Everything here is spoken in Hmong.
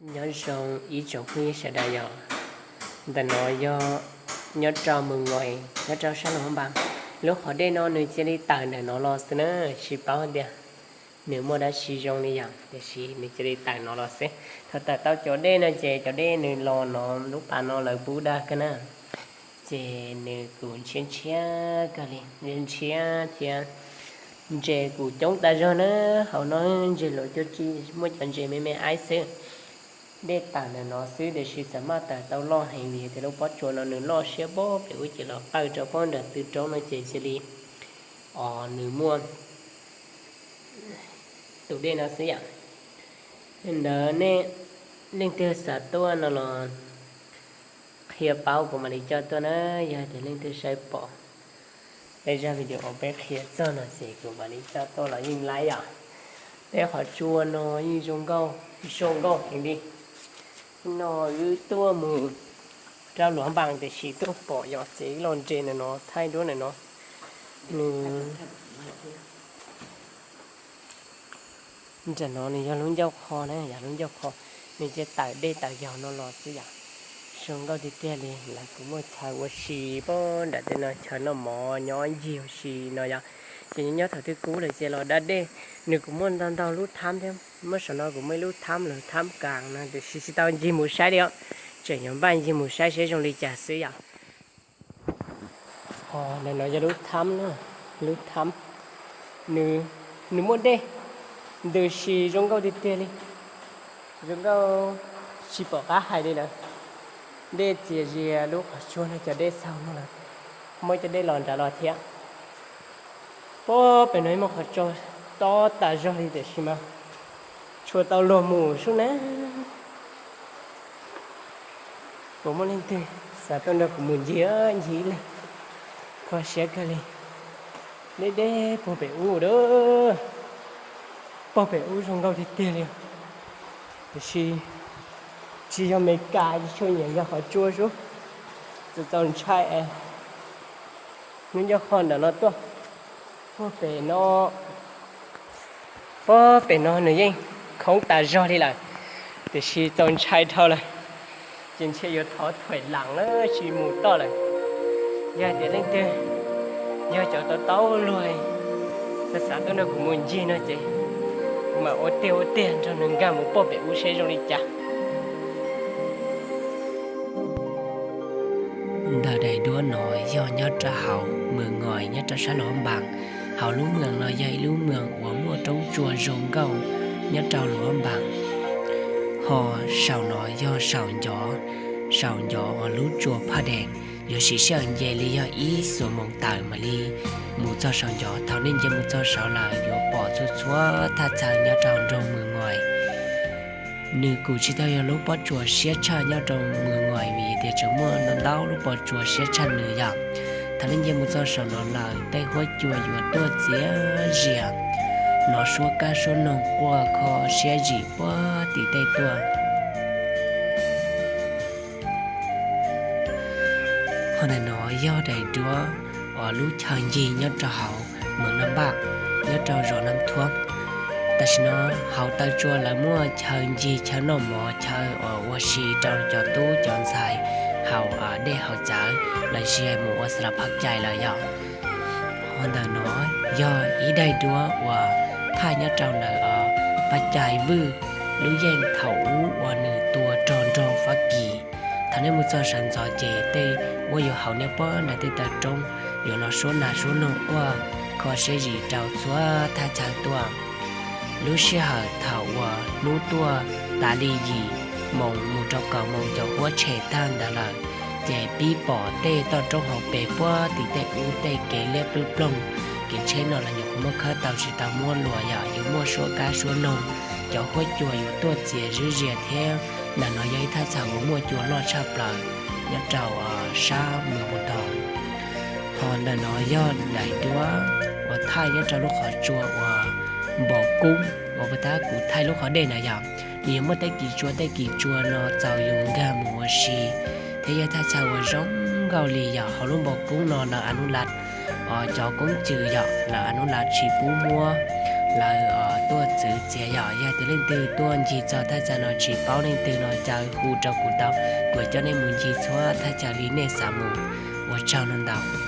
Nyob zoo ib tsoom phooj ywg sawv daws yom. Ntawm no yog nyob rau Mws Ngos, nyob rau sab Luam Npas. Lub qhov dej no nws cia li tawm ntawm no los xwb na, tsis paub tias nws muaj dab tsi zoo li yom, tiam sis nws cia li tawm no los xwb. Thaum tawm tau cov dej no ces cov dej nws los no, lub pas no lawv pub dag kawg na. Ces nws kuj ntshiab ntshiab kawg li, ntshiab thiab ntses kuj coob tas zog na. Hauv no ntses luam cuj tsi, muaj cov ntses me me aib xwb. Dej tawm ntawm no xwb tiam sis txawm maj tawm tau loj heev vim tias lub pob tsuas no nws loj siab pob pem ub ces los qawj rau pob nram tw roob no ces cia li, os, nws muaj tus dej no xwb yom. Li ntawd nej leej twg xav tuaj no los qhia paub kuv mam li coj tuaj na. Yog tias leej twg saib pom peb zaj video peb qhia txog no ces kuv mam li coj tuaj los yeej laib yom. Peb qhov tsua no yeej zoo nkauj, zoo nkauj heev li. No wb tuaj mus rau Luam Npas tiam sis tuaj pom yom, ces wb los nres ntawm no thaij duab ntawm no. Nws nram no nws yog lub ncauj qho na, yog lub ncauj qho, nws cia tawm dej tawm yaus no los xwb yom. Zoo nkauj tiag tiag li, lawv kuj muaj chaw ua si pob nram tej no, chaw noj mov nyob ncig ua si no yom. Ces nyob thaum twg kub lawm ces los da dej. Nws kuj muaj ntau ntau lub thab thiab, muab saum no kuj muaj ib lub thab los thab kas no tiam sis tsis tau ncig mus saib li os, tseem yuav npaj ncig mus saib seb zoo li cas xwb yom. Ntawm no yog lub thab na, lub thab, nws, nws muaj dej ntws si zoo nkauj tiag tiag li, zoo nkauj tsis pom qab hais li lawm. Dej txias zias lub qhov tsua no, cov dej xaus no lawm, muab cov dej los nrad los thiab. Pob pem no ib muaj qhov tsua tob tas zog li tiam sis mas tshua tau luag mus sub na. Puas muaj leej twg xav tuaj nrog kuv mus ncig, ncig ib leeg, kho siab kawg li. Deb deb puag pem ub a, puag pem ub zoo nkauj tiag tiag li. Tiam sis tsis yog Meskas, tsis tshua nyiam yog qhov tsua sub, txaus ntshai es hnub ncauj qho ntawm no tuaj. Puag pem no, puag pem no nws yeej khoob tas zog li lawm, tiam sis txaus ntshai dhau lawm, ces ntshe yuav thov thuam lam lawm tsis mus toj lawm. Yog tias leej twg yog cov tau taub luag, xav xav tuaj nrog kuv mus ncig no ces kuv mam ua tiag ua tiag nrog nws nkag mus puag pem ub seb zoo li cas. Ntawm daim duab no yog nyob rau hauv Mws Ngos nyob rau sab Luam Npas. Hauv lub moos no yog ib lub moos uas muaj roob tsua zoo nkauj nyob rau Luam Npas. Ho saum no yog saum ncov, saum ncov uas lub tsua Phaj Dees, yuav siv sij hawm nce li yog ib xuab moos tawm mam li mus txog saum ncov. Thaum nej nce mus txog saud lawm yuav pom txhua txhua thaj chaw nyob rau nroog Mws Ngos. Nws kuj tsis tau yog lub pob tsuas siab tshaj nyob rau Mws Ngos vim tias tseem muaj ntau ntau lub pob tsuas siab tshaj nws yom. Thaum nej nce mus txog saum no lawm tej huab cua yuav tuaj txias zias, hnov suab kab suab noog quaj kho siab zim puag tim tej tuaj. Ho ntawm no yog daim duab uas lub chaw ncig nyob rau hauv moos Nam Npaj, nyob rau zos Nam Thuab. Tam sim no hauv taw tsua lawv muaj chaw ncig, chaw noj mov, chaw uas ua si rau cov tub cov ntxhais haus dej haus cawv los sis mus ua xas las phaj cai lawm yom. Ho ntawm no yog ib daim duab uas thaij nyob rau ntawm Paj Cai Vwj lub yeej thaum ub uas nws tua rog nrog Fab Kis. Thaum nej mus txog sawv ntxov ces tej huab yuav haus niaj pob nram tej taw roob, yuav hnov suab nas suab noog quaj kho siab zim rau txhua thaj chaw tuaj. Lub sij hawm thaum uas hnub tuaj tas li yim moos mus rau kaum moos cov huab tshem tag ntawd lawm, ces pib pom tej toj roob hauv pes puag tim tej ub tej kev liab ploog ploog. Kev tsheb no los nyuam qhuav muaj khawb tau tsis tau muab luas yom, yuav muaj suab kab suab noog, cov huab cua yuav tuaj txias zwb zias thiab. Ntawm no yog ib thaj chaw uas muaj cua loj tshaj plaws nyob rau sab Moos Pus Thos. Ho ntawm no yog daim duab uas thaij nyob rau lub qhov tsua uas Npos Kub uas puag ta kuv thaij lub qhov dej na yom. Nws yuav muaj tej kis tsua, tej kis tsua no txaus yus nkag mus ua si, thiab yog thaj chaw uas zoo nkauj li yom. Hauv lub Npos Kub no lawv a nub lav, cov koob cws yom, lawv a nub lav tsis pub muab lawv tuaj txwv txiav. Yog tias leej twg tuaj ncig txog thaj chaw no tsis paub leej twg no caw hu rau kuv tau, kuv coj nej mus ncig txhua thaj chaw li nej xav mus. Ua tsaug ntau.